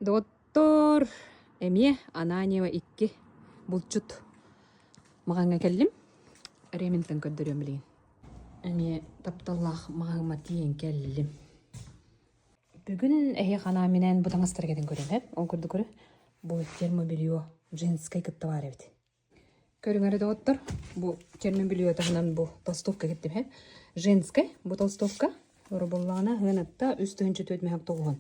Доҕоттоор, эмиэ Ананьева 2 булчут маҕаҥҥа кэллим. Реминтон көрдөрүөм билигин. Эмиэ тапталлаах маҕаҥҥа тиийэн кэллим. Бүгүн эһиэхэ анаан-минээн бу таҥастары кэтэн көрүөм ээ. Ол курдук көрө, бу термобелье женскай кытта баар эбит. Көрүҥ эрэ доҕоттор, бу термобелье таһынан бу толстовка кэттим ээ. Женскай бу толстовка Оробуллаҕына ыанатта 3 4 мөһөк тоҕуһун.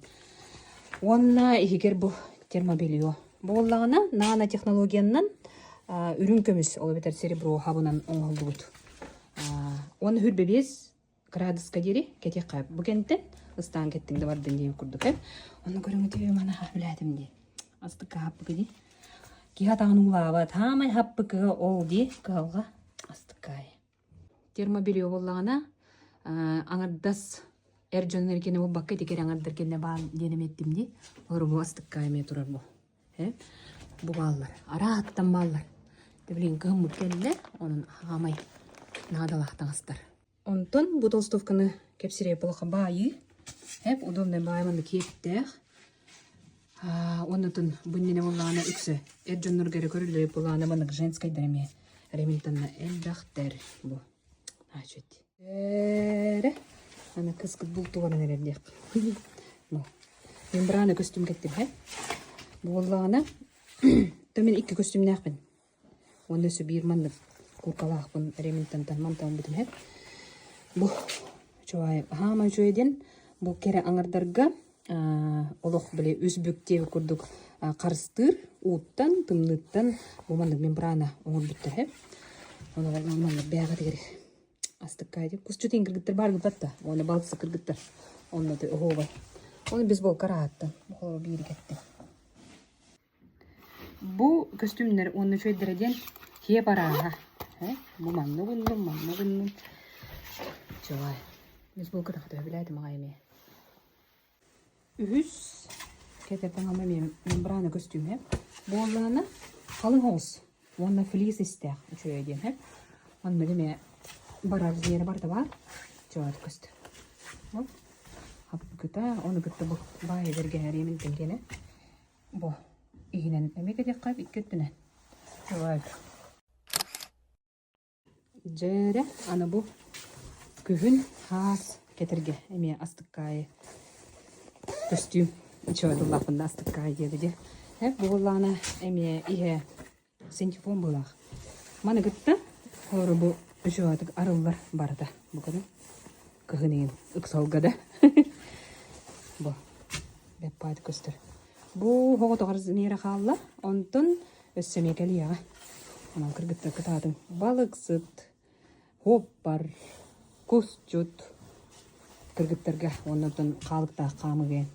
Уонна иһигэр бу термобелье. Буоллаҕына нанотехнологиянан үрүҥ көмүс, ол эбэтэр серебро хабынан оҥоһуллубут. Уонна хүрбэ биэс кыраадыска диэри кэтиэххэ бу кэнтэн ыстаан кэттиҥ да бардын диэн курдук э. Ону көрүҥүтү мана үлээтим дии. Астыкка хаппыкы дии. Киһи атаҕын уулаабат. Хаамай хаппыкыга ол дии кыһалҕа астыккаай. Термобелье буоллаҕына аҥардас эр дьон эргинэ буолбакка ити кэрэ аҥардар кэннэ баал диэн эмиэ эттим дии. Олору бу астыкка эмиэ турар бу. Э? Бу бааллар. Арааттан бааллар. Билигин кыһыммыт кэллэ, онон хаамай наадалаах таҥастар. Онтон бу толстовканы кэпсириэ буолаха баайыы. Эп удобный баайы манна киэптээх. Оннутун бу иннинэ буоллаҕына үксэ эр дьоннорго эрэ көрүллэр буоллаҕына маннык женскайдар эмиэ Реминтонна элбэхтэр бу. Значит, эрэ аны кыскыт бултуганан эрэр диэх. Бу мембрана көстүүм кэттим һэ. Буоллаҕына то мин икки көстүүмнээхпин. Уонна өссө биир маннык куркалаахпын Реминтонтан мантан ылбытым һэ. Бу үчүгэй хаама үчүгэй диэн бу кэрэ аҥардарга олох били үс бүк диэбит курдук харыстыыр ууттан, тымныыттан бу маннык мембрана оҥорбуттар һэ. Ону маннык бээҕэтигэр астыкка дии. Кусчут иин кыргыттар баар гыппат да. Уонна балыксы кыргыттар. Онно оһуобай. Оны бейсболка ырааттан. Бу биири кэттим. Бу көстүүмнэр уонна үчүгэйдэрэ диэн киэп арааһа. Бу маннык гынным, маннык гынным. Чугай. Бейсболка да хата билээтим аҕай эмиэ. Үһүс кэтэр таҥаһым эмиэ мембрана көстүүмэ. Буоллаҕына халыҥ оҕус уонна флис истээх үчүгэй диэн һэ. Маннык эмиэ барар диэри барыта баар. Чугай көстөр. Хаппыкыта, ону кытта бу баайы бэргэһэриэмин кэнэ. Бу иһинэн эмиэ кэтиэххэ икки өттүнэн. Чугай. Дьээрэ, аны бу күһүн хаас кэтэргэ эмиэ астыккаайы көстүүм ничего тыллаахпын да астыккаайы диэбити. Э, бу буоллаҕына эмиэ иһэ синтепон быылаах. Маны кытта холоро бу үчүгэтик арыллар барыта. Бу көрүҥ. Кыһын иһин ыксалга да. Бу бэппаат көстөр. Бу оҕотоҕор миэрэ хаалла. Онтон өссө эмиэ кэлиэҕэ. Онон кыргыттар кытаатыҥ. Балыксыт, хуоппар, кусчут кыргыттарга уонна оттон хаалыктаах хаамыгы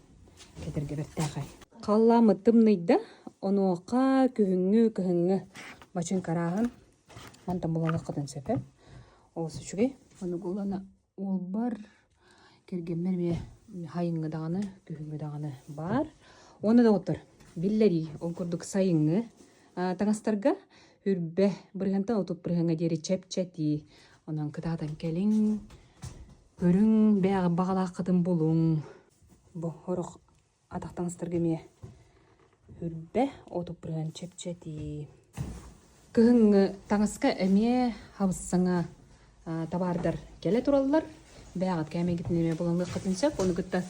кэтэргэ бэртээхэй. Халлааммыт тымныйда. Онуоха күһүҥҥү, кыһыҥҥы бачыыҥка арааһын мантан булалыаххытын сөп. Олус үчүгэй. Ону Уолбар, кэргэммэр эмиэ сайыҥҥы даҕаны, күһүҥҥү даҕаны баар. Уонна доҕоттор, биллэрии, ол курдук сайыҥҥы таҥастарга үрбэ бырыһыантан 30 бырыһыаҥҥа диэри чэпчэтии. Онон кытаатан кэлиҥ, көрүҥ, бэйэҕит баҕалааххытын булуҥ. Бу сорох Атах таҥастарга эмиэ үрбэ, отуппырыан чэпчэтии. Кыһыҥҥы таҥаска эмиэ хабыс-саҥа табаардар кэлэ тураллар. Бэйэҕит кээмэйгитин эмиэ буланыаххытын сөп. Ону кытта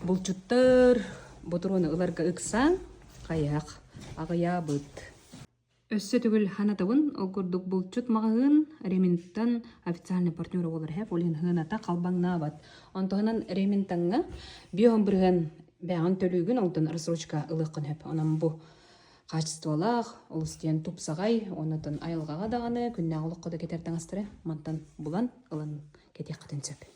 булчуттар ботуруону ыларга ыксаан, хайыһах аҕыйаабыт. Өссө төгүл санатабын, ол курдук булчут маҕаһыын Реминтон официальный партнер буолар иһэ, ол иһин сыаната халбаҥнаабат. Онтуһунан Реминтоҥҥа биэһон бырыһыан бэйэҕин төлүүгүн, онтон рассрочка ылыаххын сөп. Онон бу хаачыстыбалаах, олус диэн тупсаҕай, оннотон айылҕаҕа даҕаны, күннээҕи олоххо да кэтэр таҥастары мантан булан ылан кэтиэххитин сөп.